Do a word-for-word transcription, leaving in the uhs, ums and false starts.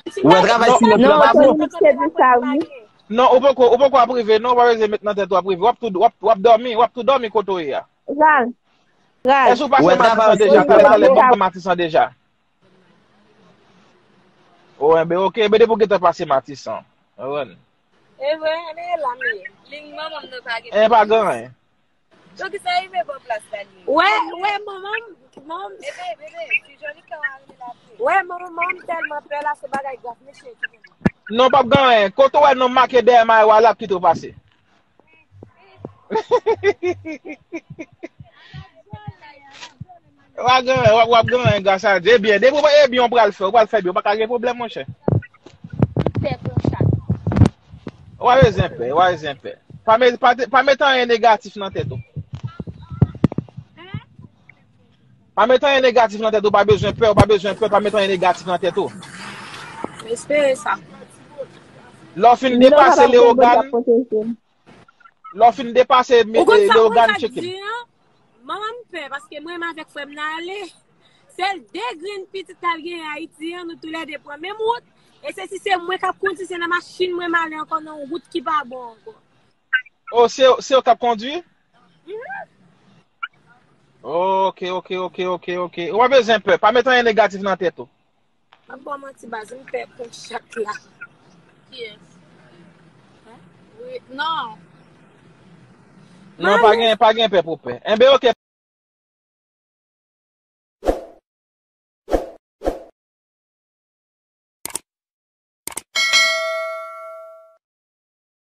Ou wè travay Non, Sinop Non, lan pa bon. Tony, se di sa, wi. Non, ou poko, ou poko ap rive, non, ou pa bezwen met nan tèt ou ap rive. W ap tou, w ap, w ap dòmi, w ap tou dòmi kote w ye a. Ral. Ral. Èske ou pase Ou wè travay Matisan Sinop deja? lan pa Talè bon. ban m pran Matisan deja. O, enben, oke, enben depi w gentan pase Matisan. Ou konprann? E vre, ann e la m ye. Ling manman m nan pa gen. E pa gen anyen. Donk sa rive bò plas la li. Wè, wè, manman m, manman m. Bebe, bebe, si Jonika w a rive la tou. Wè, manman, manman m tèlman pè la, se bagay grav, mesye. Non, p ap gen anyen. Kote w wè non make dèyè mayo a, l ap kite w pase. W ap gen anyen, w ap, w ap gen anyen gras a Dye. Ebyen, depi w pa ebyen, w pral fè, w pral fè byen, w pa ka gen pwoblèm, monchè. M pè pou yon chat. Ou pa bezwen pè, ou pa bezwen pè. Pa met, pa, te- pa met anyen negatif nan tèt ou. Pa met anyen negatif nan tèt ou, pa bezwen pè, ou pa bezwen pè, pa met anyen negatif nan tèt ou. M espere sa. Lè w fin Milo depase kapab gen bon Leyogàn, ap pwoteje m. lè w fin depase Ou konn sa, ou konn Leyogàn, sa k tcheke m. di an? Manman m pè, paske mwen menm avèk frè m nan ale. Sèl de grenn pitit l al genyen Ayiti an, nou toulède pran menm wout. E se si se mwen k ap kondi, se nan machin mwen m ale ankò nan yon wout ki pa bon ankò. O, se, se ou k ap kondwi? Ok, ok, ok, ok, ok. Ou pa bezwen pè. Pa met anyen negatif nan tèt ou. M ap ba w manti baz, m pè pou chat la. Kiyès? Wi, non. Non, pa gen, pa gen pè pou pè. Enben, ok,